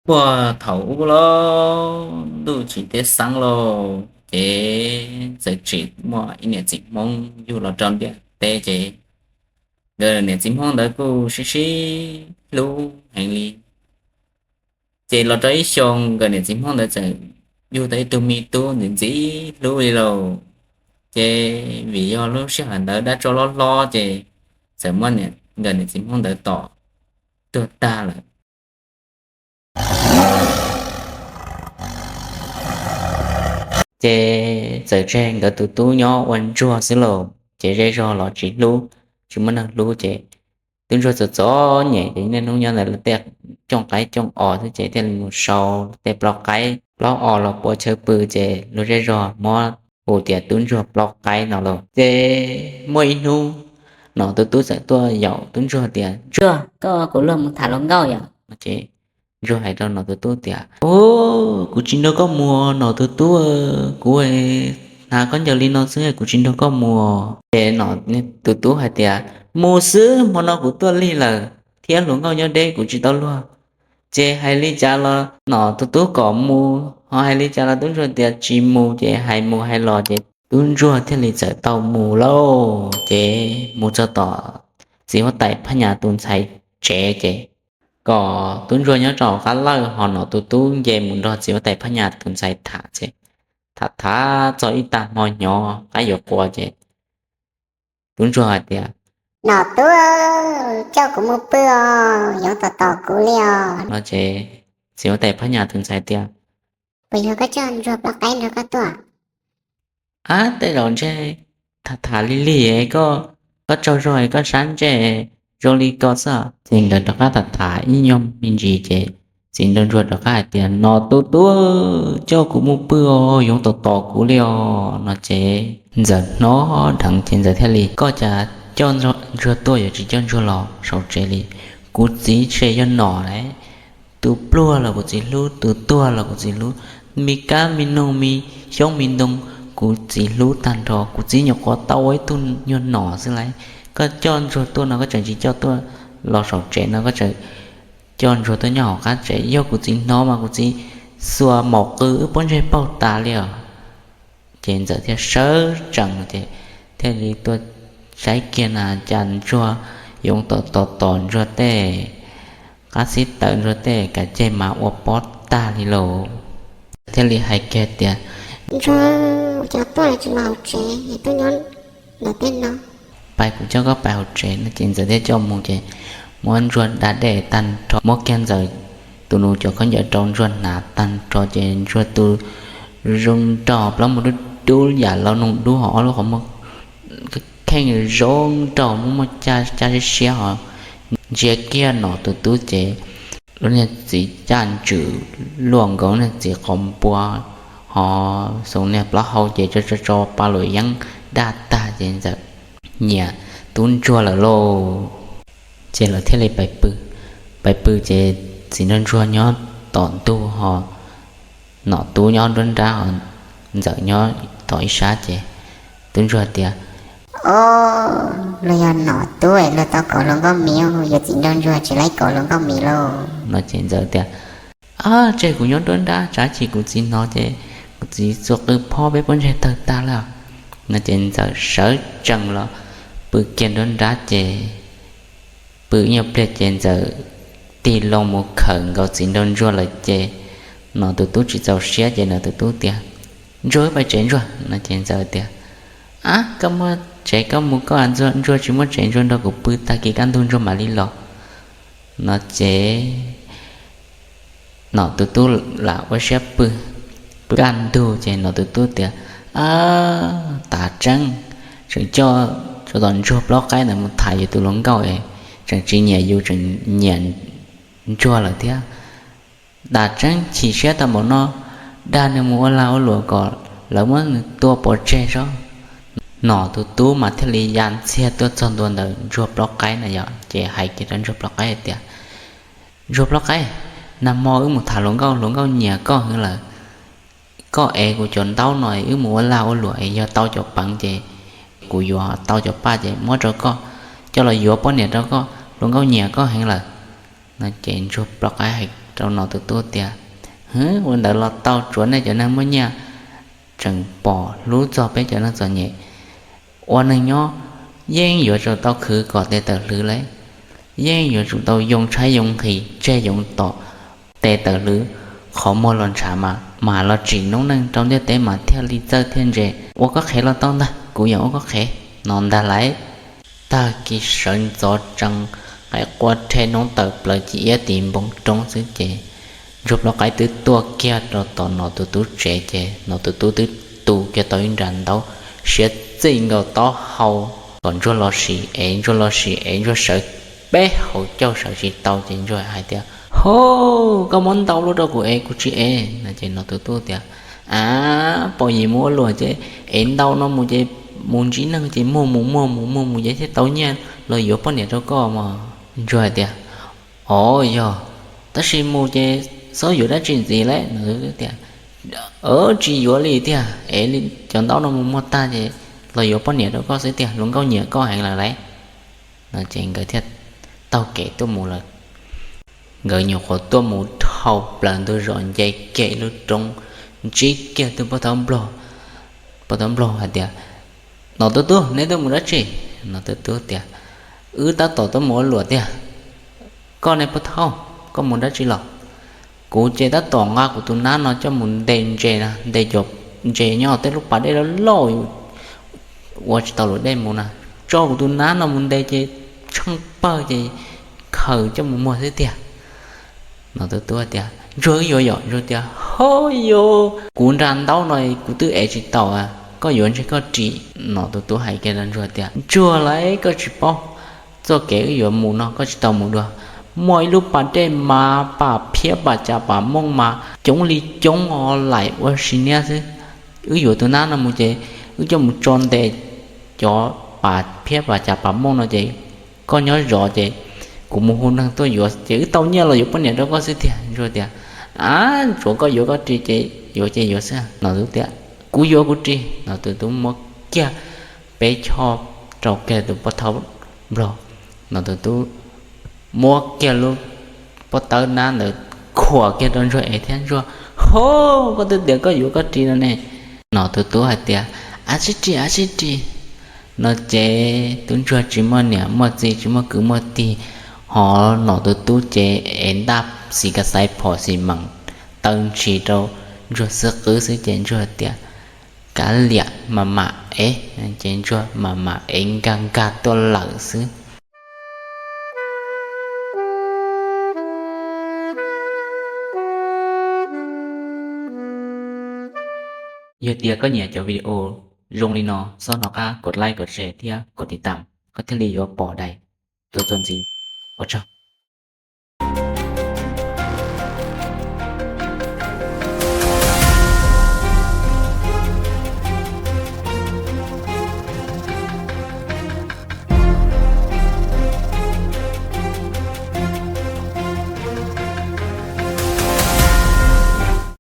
Puag thaum ub los ntuj tsis teb xeeb lauj, ces txawm tsim muaj ib niam txiv Hmoob yug los rau ntiaj teb ces nkawd niam txiv Hmoob ntawd kuj sib sib hlub heev li. Ces los rau ib xyoo nkawd niam txiv Hmoob ntawd txawm yug tau ib tug me tub ntxim ntxim hlub li lauj. Ces vim yog lub sij hawm ntawd dab tsov hlob hlob ces txawm muab nkawd niam txiv Hmoob ntawd tom tuag tag lawm. Ces txawm tseg nkawd tus tub nyob ua ntsuag xwb lauj, ces zej zog los tsis hlub, tsis muaj neeg hlub ces tub ntsuag txom txom nyem ces niaj hnub nyob ntawm lawv tej cooj qaib cooj os xwb ces thiaj li mus sau tej plaub qaib plaub os los pua chaw pw ces luag zej zog muab hu tias tub ntsuag plaub qaib no lauj. Ces muaj ib hnub nom tus tub txawm tuaj yaum tub ntsuag tias, Ntsuag, koj kuv luag mus tham hluas nkauj yom. Ces ntsuag hais rau nom tus tub tias, Ub, kuv tsis nrog koj mus nom tus tub, kuv hnav khaub ncaws li no xwb kuv tsis nrog koj mus. Ces nom tus tub hais tias, Mus xwb, hmo no kuv tuaj lig lawm thiab hluas nkauj nyob deb kuv tsis tau luag. Ces hais li cas los nom tus tub kom mus, ho hais li cas los tub ntsuag tias tsis mus, ces hais mus hais los ces tub ntsuag thiaj li txawm tau mus lauj. Ces mus txog tom txiv huab tais Phab Nyas tus ntxhais tsev ces kom tub ntsuag nyob rau qab lawj ho nom tus tub nce mus nrog txiv huab tais Phab Nyas tus ntxhais tham ces tham tham txog ib tag hmo hnyo qab yuav qua ces tub ntsuag hais tias, Nom tub, coj kuv mus pw os, yoov tom tom kuv li os. No ces txiv huab tais Phab Nyas tus ntxhais tias, Puas yog koj coj ntsuag plaub qaib nrog koj tuaj? Ab, tej zaum ntshe tham tham li li, koj, koj tsaug zog koj sab ntsej zoo li ko xwb. Ces nkawd rov qab tham tham ib nyuag me ntsis ces txiv nraug ntsuag rov qab hais tias, Nom tus tub, coj kuv mus pw os, yoov tom tom kuv li os. No ces ntxawm hnov dheev ces ntxawm thiaj li, Koj cas coj ntsuag tuaj yuav tsis coj ntsuag los saum tsev li? Kuv txiv tsev yog nom lawm, tus pluag los kuv txiv hlub, tus tuag los kuv txiv hlub, me kab me noog me xyoob me ntoo kuv txiv hlub tag nrho. Kuv txiv nyuam qhuav tau ua ib tug nyuag nom xwb lawm, koj coj ntsuag tuaj no koj tseem tsis coj tuaj los saum tsev no, koj tseem coj ntsuag tuaj nyob hauv qab tsev. Yog kuv txiv hnov mas kuv txiv xuas maum qw wb pob ntseg paug tas li os. Ces ntxawm thiaj sawv tsees ces thiaj li tuaj saib kiag na cas ntsuag yoov tom tom tom ntsuag tej qab xib taws ntsuag tej kav ceg mas ua pob tag li lauj. Thiaj li hais kiag tias, Ntsuag, ua cas tuaj tsis los hauv tsev, tuaj nyob ntawm tej no? Pais, kuv coj koj pais hauv tsev. No ces ntxawm thiaj coj mus ces muab ntsuag da dej tag nrho, muab kiag ntxawm tus nus cov khaub ncaws rau ntsuag hnav tag nrho ces ntsuag tus zoo nraug, plaub muag dub dub yam laus noog dub, ho ob lub qhov muag kheej zoo nraug, muaj muaj caj siab siab ho ntsia kiag nom tus tub ces lub niag txiv caj ntswm luaj nkaus niag txiv qau npua, ho xoom niag plaub hau ces tso tso pa luam yeeb daj tag ces ntxawm nyiam tub ntsuag lawm lauj. Ces lawv thiaj li pais pw. Pais pw ces txiv nraug ntsuag nyob tom ntug ho nom tub nyob nruab nrab ho ntxawm nyob tom ib sab ces tub ntsuag tias, Ob, luag yog nom tub es luag tau kauv hluas nkauj mis, yog txiv nraug ntsuag tsis laib kauv hluas nkauj mis lauj. No ces ntxawm tias, Ab, tseg kuv nyob nruab nrab, tsam ib chim kuv txiv hnov ces kuv txiv txua qw phob peb pob ntseg tawg tag lawm. No ces ntxawm sawv tsees los pw kiag nruab nrab ces pw ib nyuag pliag ces ntxawm tig loo mus khawm nkaus txiv nraug ntsuag lawm ces nom tus tub tsis txaus siab ces nom tus tub tias, Ntsuag, wb pais tsev ntsuag. No ces ntxawm tias, Ab, koj muaj tsev koj mus koj, ntsuag tsis muaj tsev, ntsuag nrog kuv pw tag kis kaj ntug ntsuag mam li los. No ces nom tus tub lam ua siab pw. Pw kaj ntug ces nom tus tub tias, Ab, tas tseeb, tseem coj tsov tom ntsuag plaub qaib ntawd mus tham yus tus hluas nkauj es tseem tsis nyiam yus, tseem nyiam ntsuag lawm thiab. Tas tseeb, chim siab tau npaum no, dag nws mus ua lag ua luam kom lawv muab nws tua pov tseg sob. Nom tus tub mas thiaj li ya ntxiag tuaj txog ntua ntawm ntsuag plaub qaib na yom, ces hais kiag rau ntsuag plaub qaib hais tias, Ntsuag plaub qaib, nag hmo wb mus tham hluas nkauj, hluas nkauj nyiam koj heev lawm. Koj ev kuv cov ntaub no wb mus ua lag ua luam es yog tau cov peev ces kuv yuav, tau cov paj ces muab rau koj, coj los yuav poj niam rau koj, hluas nkauj nyiam koj heev lawm. No ces ntsuag plaub qaib hais rau Nom Tus Tub tias, Hwv, ua ntawd los tau, tsuav nej cov neeg muaj nyiaj tseem pom hlub txog peb cov neeg txom nyem. Ua neeg nyob yeej yuav tsum tau khwv kom tes tawm hlwv lauj, yeej yuav tsum tau yoo tshaib yoo nqhis tseg yoo tom tes tawm hlwv, qhov muag los ntshav mas mam los tsim noob neej rau ntiaj teb mas thiaj li txawj thiaj ntse. Ua koj qhev los tau ntag, kuv yeem ua koj qhev. No ntag lauj, tag kis sawv ntxov tsees nqaim qua rhe noob tawm plaws ci iab tis npoo roob xwb ces Ntsuag Plaub Qaib twb tuaj kiag rau tom Nom Tus Tub tsev ces Nom Tus Tub twb tu kiag tau ib nra ntaub siav txij nkaus taub hau kom Ntsuag los sim ev, Ntsuag los sim ev, Ntsuag sawv peb hauv caug sawv tsis tau ces Ntsuag hais tias, Hov, koj muab ntaus lub rau kuv ev, kuv tsis ev. No ces Nom Tus Tub tias, Av, pom yim mus ua luam ces ev ntau no mus ces mus ntsib neeg ces muag mus muag mus muag mus ces thiaj tau nyiaj los yuav poj niam rau koj mas. Ntsuag hais tias, Ov, yog, tab sis mus ces xob yuav dab tsi ntxiv lauj? No tias, Tsis yuav li tiag, ev li cov ntaub no mus muag tag ces los yuav poj niam rau koj xwb tiag, luag nkauj nyiam koj heev lawm lauj. No ces nkawd thiaj taug kev tuaj mus lawm. Nkawd nyuam qhuav tuaj mus dhau plaws ntug zos nce kiag ib lub roob, ntsib kiag tus pov thawj nplog. Pov thawj nplog hais tias, Nom Tus Tub, neb tuaj mus dab tsi? Nom Tus Tub tias, Wb tab tom tuaj mus ua luam tiag. Koj ne pov thawj, koj mus dab tsi los? Kuv ces tab tom nqa kuv tus nab no coj mus ntes ntses na, ntes cov ntses nyob tej lub pas dej loj loj ua tsis tau luam dej mus na, tso kuv tus nab no mus ntes ces tsheej pawg ces khaws coj mus muag xwb tiag. Nom Tus Tub tias, Ntsuag, wb yuav yom? Ntsuag tias, Hov, yuav, kuv nra ntaub no kuv twb ev tsis tau, koj yuav ntshe koj ris. Nom Tus Tub hais kiag rau Ntsuag tias, Ntsuag lauj, koj tsis paub, txoj kev wb yuav mus no koj tsis tau mus dua. Muaj ib lub pas dej mas pas phiab pas cas pas mooj mas coob li coob os, laim ua si niab xwb. Wb yuav tus nab no mus ces wb coj mus tso ntes cov pas phiab pas cas pas mooj no ces koj nyob zov ces kuv mus hu neeg tuaj yuav ces wb tau nyiaj los yuav poj niam rau koj xwb tiag. Ntsuag tias, Av, tsuav koj yuav koj ris ces yuav ces yuav xwb. Nom Tus Tub tias, Kuv yuav kuv ris. Nom Tus Tub muab kiag peb choj rau kiag tus pov thawj nplog. Nom Tus Tub muab kiag lub pob tawb nab ntawd khuam kiag rau Ntsuag ev thiab. Ntsuag, Hov, koj twb tias koj yuav koj ris no ne. Nom Tus Tub hais tias, Av, sib ris, av, sib ris. No ces tub ntsuag tsis muaj niam muaj txiv, tsis muaj kwv muaj tij, ho Nom Tus Tub ces ev ntaj xis kas xaiv phom xis meem taw ntshis rau Ntsuag xwb qwb xwb ces Ntsuag tias, Kav liam, mam mam ev. Ces Ntsuag mam mam ev nkag nkag tuaj lawm xwb. Yog tias koj nyiam cov video zoo li no, txhob hnov qab kom like, kom share thiab kom tiv tam, koj thiaj li yuav pom dais tuaj txuas ntxiv. Ua tsaug.